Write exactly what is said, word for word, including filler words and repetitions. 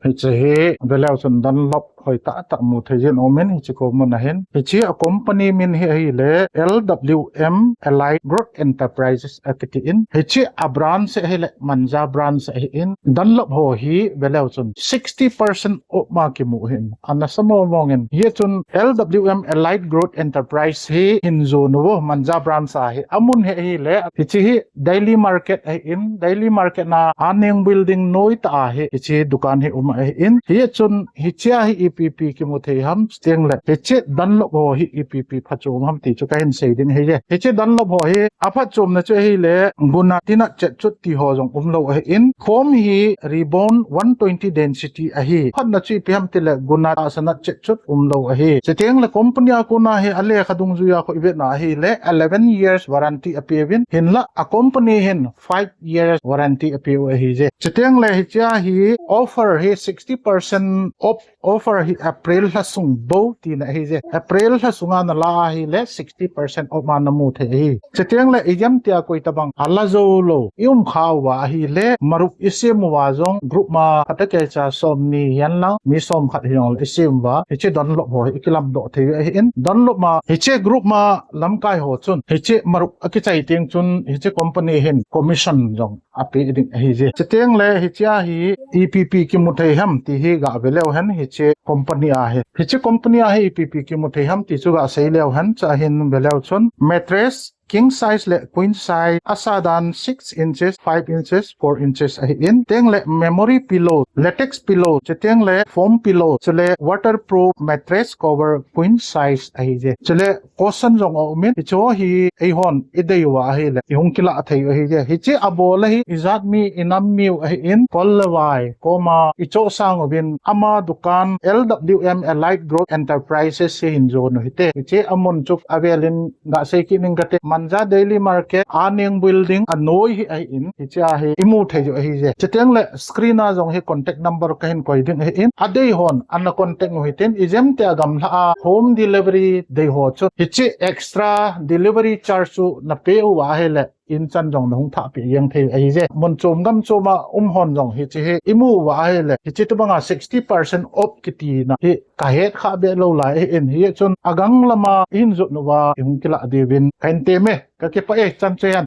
Hiche hi veleu chun Dunlop hoi tah tah mu thei jin um in, hiche ko mun ahin. Hiche a company min hi ahile L W M Allied Growth Enterprises akiti in. Hiche a branch ahile Manja branch ahin. Dunlop ho hi veleu chun sixty percent off ma kimu hin. Ana sa mo mong in. Hichun L W M Allied Growth Enterprise hi hin jo nu Manja branch ahi. Amun hi ahile hiche hi Daily Market ahin, Daily Market na Aneng Building noi tah a hi, hiche dukan hi um ahin, hichun hiche a hi ipi ipi kimu thei ham, chuteng le hiche Dunlop ho hi ipi ipi phatchom ham ti chu kahin sei ding ahi. Hiche Dunlop ho hi aphatchomna chu ahile, guna tina chet chut ti ho jong umlou ahin, foam hi rebound one twenty density ahi. Phatna chu ipi ham tile guna tahsa na chet chut umlou ahi. Chuteng le company a kona hi alekha dungjuia kho ivetna ahile eleven years warranty apeuvin, hinla a company hin five years warranty apeu ahije. Chuteng le hiche a hi offer hi sixty percent off, offer hi April lha sung bou tina ahije. April lha sunga nala ahile sixty percent off ma namu thei ahi. Chuteng le ijemtia koi tabang ala jou lou i um khauva ahile, marup isem uva jong group ma phatecha somni hihen lang mi somkhat hijongle isem uva, hiche Dunlop ho hi ikilamdoh thei ahin. Dunlop ma hiche group ma lamkai ho chun hiche marup akichai teng chun hiche company hin commission jong ape ding ahije. Chuteng le hiche a hi ipi ipi kimu thei ham ti hi gave leu hen, hiche company a hi. Hiche company a hi ipi ipi kimu thei ham ti chu gasei leu hen, chua hin veleu chun mattress, king size le queen size, asa dan six inches, five inches, four inches ahin. Chuteng le memory pillow, latex pillow, chuteng le foam pillow, chule waterproof mattress cover queen size ahije. Chule cushion jong aumin, hiche hi eihon idei uva ahile ihung kilah thei u ahije. Hiche abol a hi ijat mi inam miu ahin, kol le vai koma ichoh sang uvin, ama dukan L W M Allied Growth Enterprises hi hin jo nu hite. Hiche amun chu avelin gasei kit ning kate, Manja Daily Market, Aneng Building anoi hi ahin, hiche a hi imu thei u ahije. Chuteng le screen a jong hi contact number kahin koi ding ahin, adei hon ana contact u hitin, ijemtia gamlha a home delivery dei ho chu hiche extra delivery charge chu napeu va ahile in chan jong nahung thah peh jeng thei ahije. Mun chom gam chom a um hon jong hiche hi imu uva ahile, hiche tobanga sixty percent off kitina hi kahet kha be lou lai ahin, hichun agang lama ihin jot uva ihung kilah diuvin kahin teme. Kakipah e, chan chu hihen.